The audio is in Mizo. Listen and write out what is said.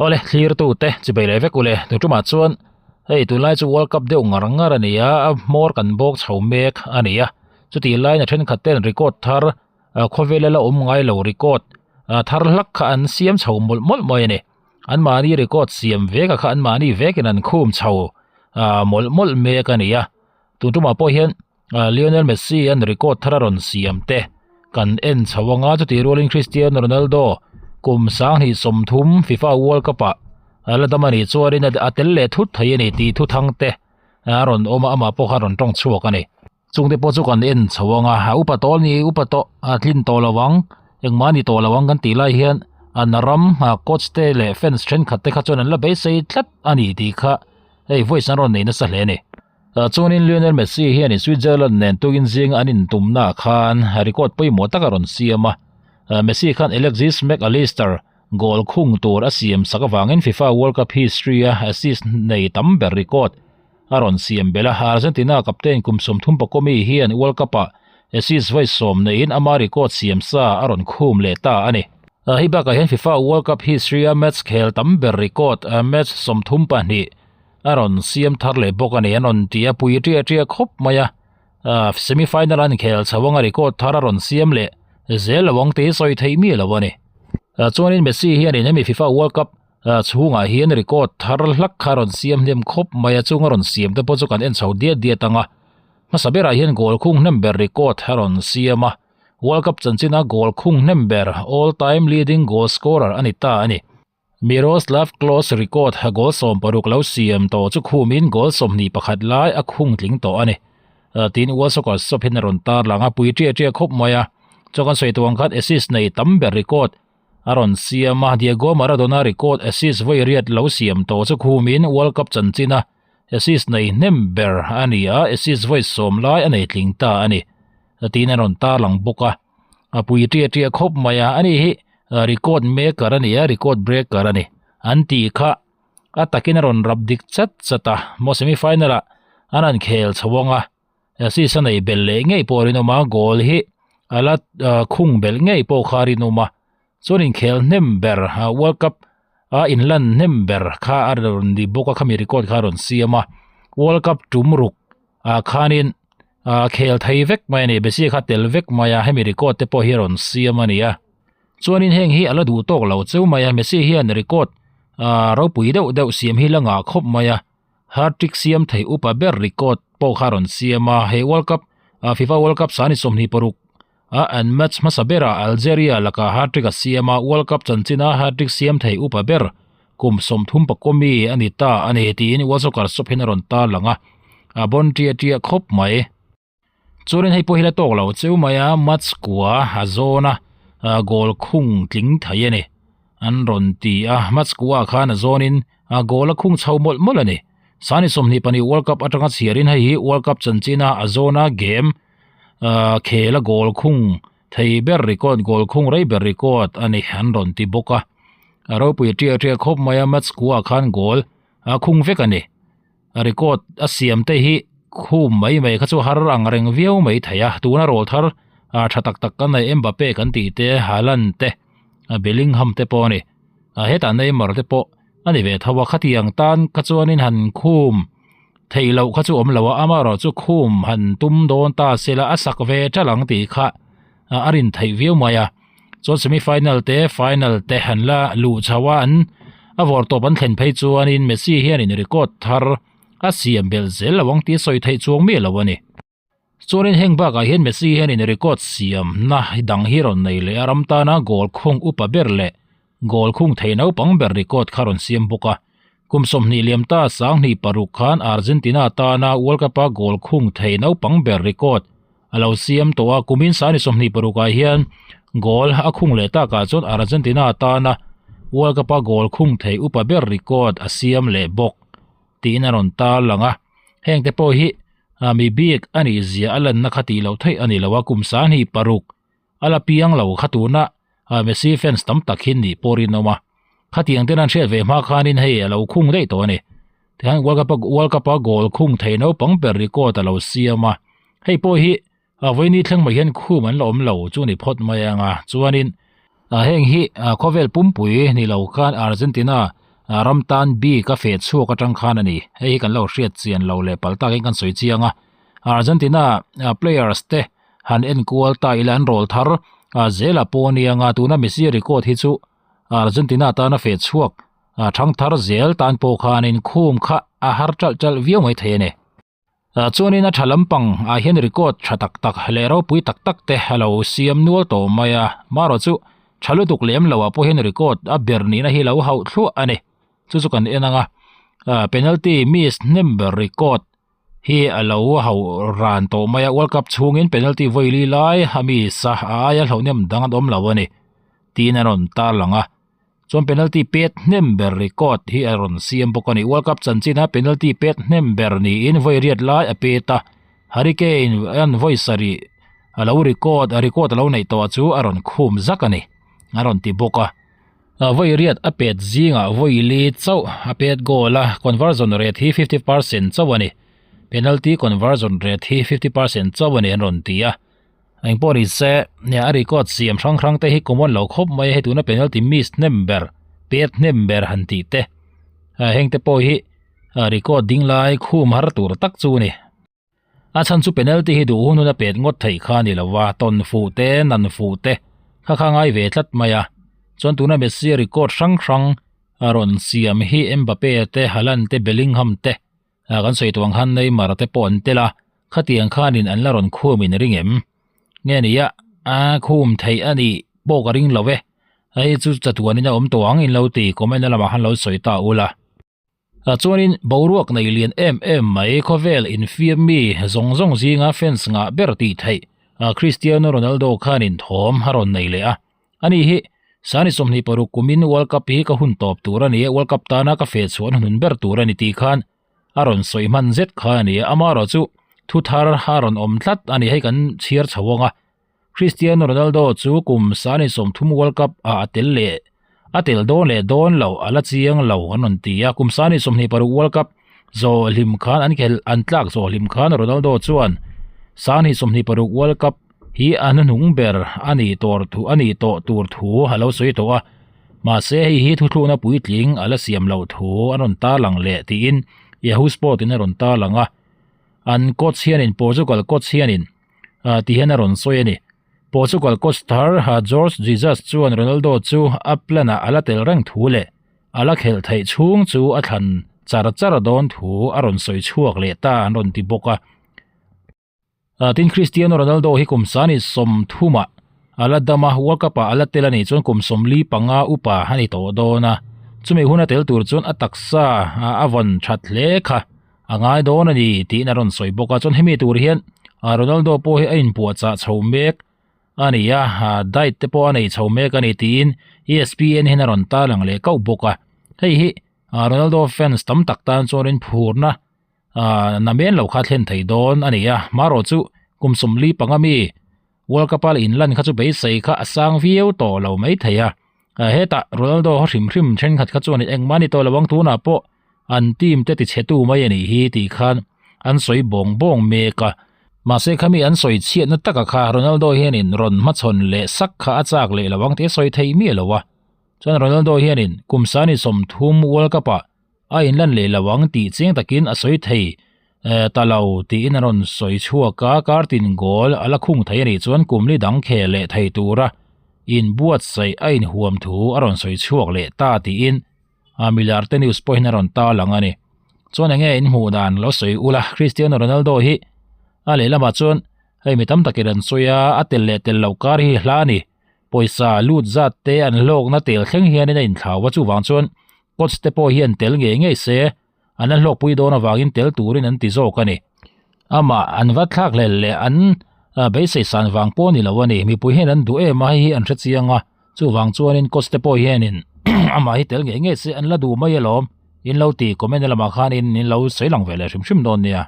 Awle thlirtu te chibei leh vek ule tun tumah chuan hei tunlai chu world cup deuh ngar ngar a ni a a hmawr kan bawk chho mek a ni a chutih laiin a thenkhat ten record thar khawvel a la awm ngai lo record thar hlak kha an siam chho mawlh mawlh mai a ni anmahni record siam vek a kha anmahni vekin an khum chho mawlh mawlh mek a ni a tun tumah pawh hian Lionel Messi an record thar a rawn siam te kan en chho anga chutih rualin Cristiano Ronaldo kum sanghnih sawmthum FIFA World Cup ah a la dam a nih chuanin a tel leh thut thei a ni tih thu thang te a rawn awm a amah pawh kha a rawn tawng chhuak a ni. Chungte pawh chu kan en chho anga a upa tawh a ni upa tawh a tlin tawh lo ang engmah a ni tawh lo ang kan tih lai hian an ram coach te leh fans thenkhat te kha chuan an la beisei tlat a ni tih kha hei voice an rawn nei nasa hle a ni. Chuanin Lionel Messi hianin Switzerland nen tukin zinga an intumnaah khan record pawimawh tak a rawn siam a. Messi khan Alexis Mac Allister goal khung tur a siam sak avangin FIFA World Cup history-a assist nei tam ber record a rawn siam belh a. Argentina captain kum 30 pakomi hian World Cup-ah assist vawi sawm neiin ama record siam sa a rawn khum leh ta a ni. Hei bakah hian FIFA World Cup history-a match khel tam ber record match 32 a rawn siam thar leh bawk a ni an rawn ti a pui ṭiah ṭiah khawp mai a ah semi final an inkhel chho anga record thar a rawn siam leh zel lo ang tih hi sawi theih miah lo a ni ah chuanin Messi hianin hemi FIFA World Cup ah chhungah hian record thar hlak kha a rawn siam hnem khawp mai a chung a rawn siam te pawh chu kan en chho diat diat ang a hmasa berah hian goal khung hnem ber record a rawn siam a World Cup chanchina goal khung hnem ber all time leading goal scorer a ni ta a ni. Miroslav Klose record goal 16 lo siam tawh chu khumin goal 21 lai a khung tling tawh a ni. Tin World Soccer Shop hian a rawn tar lang a, pui ṭiah ṭiah khawp mai a. Chuan kan sawi tawh ang khan assist nei tam ber record a rawn siam a, Diego Maradona record assist vawi riat lo siam tawh chu khumin World Cup chanchina assist nei hnem ber a ni a, assist vawi 10 lai a nei tling ta a ni. Tin a rawn tar lang bawk a. A pui ṭiah ṭiah khawp mai a, ani hi record maker a ni a, record breaker a ni. An tih kha a takin a rawn rap dik chat chat a, maw semi final ah an han khel chho ang a, assist a nei belh leh ngei pawh a rinawm a, goal hi a la khung belh ngei pawh kha a rinawm a, chuan inkhel hnem ber world cup a inlan hnem ber kha a rawn ni bawk a, khami record kha a rawn siam a, world cup tum ruk ah khanin ah khel thei vek mai a ni Messi kha tel vek mai a hemi record te pawh hi a rawn siam a ni a chuanin heng hi a la duh tawk lo cheu mai a Messi hian record ah ropui deuh deuh siam hi la ngah khawp mai a hat trick siam thei upa ber record pawh kha a rawn siam a he world cup ah FIFA world cup sani 26 a an match hmasa berah Algeria lakah hat trick a siam a world cup chanchina hat trick siam thei upa ber kum 30 mi a ni ta a ni tiin World Soccer Shop hian a rawn tar lang a a bawn ṭiah ṭiah khawp mai. Chuanin hei pawh hi la tawk lo cheu mai a match kua a zawn a goal khung tling thei a ni an rawn ti a match kua ah khan a zawnin a goal a khung chho mawlh mawlh a ni. Sani 24 World Cup atanga chhiarin hei hi World Cup chanchina a zawna game khel a goal khung thei ber record goal khung rei ber record a ni an rawn ti bawk a a ropui ṭiah ṭiah khawp mai a match kua ah khan goal a khung vek a ni a record a siam te hi khum mai mai kha chu har ang reng viau mai thei a tuna rawl thar a tha tak tak kan nei Mbappe kan tih te Haaland te a Bellingham te pawh a ni a hetah Neymar te pawh a ni ve tho a khatiang tan kha chuanin han khum theih loh kha chu awm lo a amaherawh chu khum han tum dawn ta sela a sak ve ṭalh ang tih kha a rin theih viau mai a chuan semi final te final te han la luh chho a an a vawr tawp an thlen phei chuanin Messi hianin record thar a siam belh zel lo ang tih a sawi theih chuang miah lo a ni. Chuanin heng bakah hian Messi hianin record siamna dang hi rawn nei leh a ram tana goal khung upa ber leh goal khung thei naupang ber record kha rawn siam bawk a. Kum 20 liam ta 26 khan Argentina tana World Cup-a goal khung thei naupang ber record a lo siam tawh a. Kumin 26 ah hian goal a khung leh takah chuan Argentina tana World Cup-a goal khung thei upa ber record a siam leh bawk tiin a rawn tarlang a. Heng te pawh hi mi bik a nih zia a lanna kha tih loh theih a ni lo a, kum 26 a la piang lo kha tuna Messi fans tam tak hi nih pawh rinawm a, khatiang ten an hriat ve hma khanin hei a lo khung daih tawh a ni. Tihian World Cup World Cup a goal khung thei naupang ber record a lo siam a, hei pawh hi vawiini thleng mai hian khum an la awm lo chu ni phawt mai ang a, chuanin heng hi khawvel pumpui ni lo khan Argentina. ram tan bik a feh chhuak atang khan a ni. Hei hi kan lo hriat chian lo leh palh takin kan sawi chiang a. Argentina players te han en kual ta ila an rawl thar zela pawh a nia nga tuna Messi record hi chu Argentina tana feh chhuak thang thar zel tan pawh khanin khum kha a har ṭalh ṭalh viau mai thei a ni. Chuanin a tha lampang ah hian record tha tak tak leh ropui tak tak te a lo siam nual tawh mai a, marawh chu tha lutuk lem lo ah pawh hian record a ber nihna hi lo hauh thluah a ni. Chu chu kan en ang a, penalty miss hnem ber record hi a lo hauh ran tawh mai a, World Cup chhungin penalty vawi li lai a miss a, a aia hlauhnem dang an awm lo a ni tiin a rawn tarlang a. Chuan penalty pet hnem ber record hi a rawn siam bawk a ni. World Cup chanchina penalty pet hnem ber niin vawi riat lai a pet a. Harry Kane an vawi sarih a lo record a record a lo neih tawh chu a rawn khum zak a ni. A rawn ti bawk a. Vawi riat a pet zingah vawi li chauh a pet goal a, conversion rate hi 50% chauh a ni. Penalty conversion rate hi 50% chauh a ni an rawn ti a. Engpawh ni se, a record siam hrang hrang te hi common lo khawp mai a, hei tuna penalty miss hnem ber, pet hnem ber han tih te, heng te pawh hi record ding lai khum har tur tak chu a ni. A chhan chu penalty hi duh hun hun a pet ngawt theih kha a ni lo va, tawn fuh te, nan fuh te kha kha ngai ve tlat mai a. Chuan tuna Messi record hrang hrang a rawn siam hi Mbappe te, Haaland te, Bellingham te, kan sawi tawh ang khan Neymar te pawh an tel a, khatiang khanin an la rawn khum in ring em? Nge nia, a khum theih a nih pawh ka ring lo e, hei chu chatuanin a awm tawh ang in lo ti comment na lamah khan lo sawi ta ula. Chuanin boruak nei lian em em mai khawvel infiam mi zawng zawng zinga fans ngah ber tih theih Cristiano Ronaldo khanin thawm a rawn nei leh a, Ani hi Sani 26 kumin World Cup hi ka hun tawp tur a ni a, World Cup tana ka feh chhuah hnuhnun ber tur a ni tih khan a rawn sawi hman zet kha a ni a, amaherawh chu thu thar a rawn awm tlat a ni, hei kan chhiar chho ang a. Cristiano Ronaldo chu kum Sani 30 World Cup ah a tel leh a tel dawn leh dawn lo a la chiang lo an rawn ti a, kum Sani 26 World Cup zawh hlim khan an khelh an tlak zawh hlim khan Ronaldo chuan Sani 26 World Cup hi a hnuhnung ber a nih tawr thu a nih tawh tur thu a lo sawi tawh a, mahse hei hi thuthlukna puitling a la siam loh thu a rawn tarlang leh tiin Yahoo Sport in a rawn tarlang a, an coach hianin Portugal coach hianin ah ti hian a rawn sawi a ni. Portugal coach thar Jorge Jesus chuan Ronaldo chu a plan ah a la tel reng thu leh a la khelh theih chhung chu a thlan char char dawn thu a rawn sawi chhuak leh ta an rawn ti bawk a. Tin Cristiano Ronaldo hi kum sani 30 ah a la dam a, World Cup ah a la tel a nih chuan kum 45 upa a ni tawh dawn a, chumi hun a tel tur chuan a taksa a vawn that hle kha a ngai dawn a ni tiin a rawn sawi bawk a, chuan hemi tur hian Ronaldo pawh hi a inpuahchah chho mek a ni a, diet te pawh a nei chho mek a ni tiin ESPN hian a rawn tarlang leh kauh bawk a, hei hi Ronaldo fans tam tak tan chuanin phurna Ahh na men lo kha thlen thei dawn a ni a, marawh chu kum 45 mi World Cup a inlan kha chu beisei kha a sang viau tawh lo mai thei a, hetah Ronaldo ho hrim hrim thenkhat kha chuan engmah ni tawh lo ang tunah pawh an team te tichhetu mai a nih hi tih khan an sawi bawng bawng mek a, mahse khami an sawi chhiatna taka kha Ronaldo hianin rawn hmachhawn leh sak kha a chak leh lo ang tih a sawi thei miah lo a, chuan Ronaldo hianin kum 30 World Cup ah A inlan leh lo ang tih chiang takin a sawi thei ta lo tiin a rawn sawi chhuak a, kartin goal a la khung thei a nih chuan kum li dang khel leh thei tura inbuatsaih a inhuam thu a rawn sawi chhuak leh ta tiin Millar te news pawhin a rawn tarlang a ni. Chuan enge in hmuh dan lo sawi ula, Cristiano Ronaldo hi a lehlamah chuan hei mi tam takin an sawi a, a tel leh tel loh kar hi hla a ni. Pawisa lut zat te an hlawkna tel thleng hianin a inthlau a, chuvang chuan coach te pawh hian tel ngei ngei se an la hlawkpui dawn avangin tel turin an ti zawk a ni. Amah an va thlak hlel leh an beisei san vang pawh a ni lo a ni. Mipui hian an duh em a, hei hi an hre chiang a, chuvang chuanin coach te pawh hianin amah hi tel ngei ngei se an la duh mai alawm. In lo ti comment lamah khanin in lo sawi lang ve leh hrim hrim dawn nia.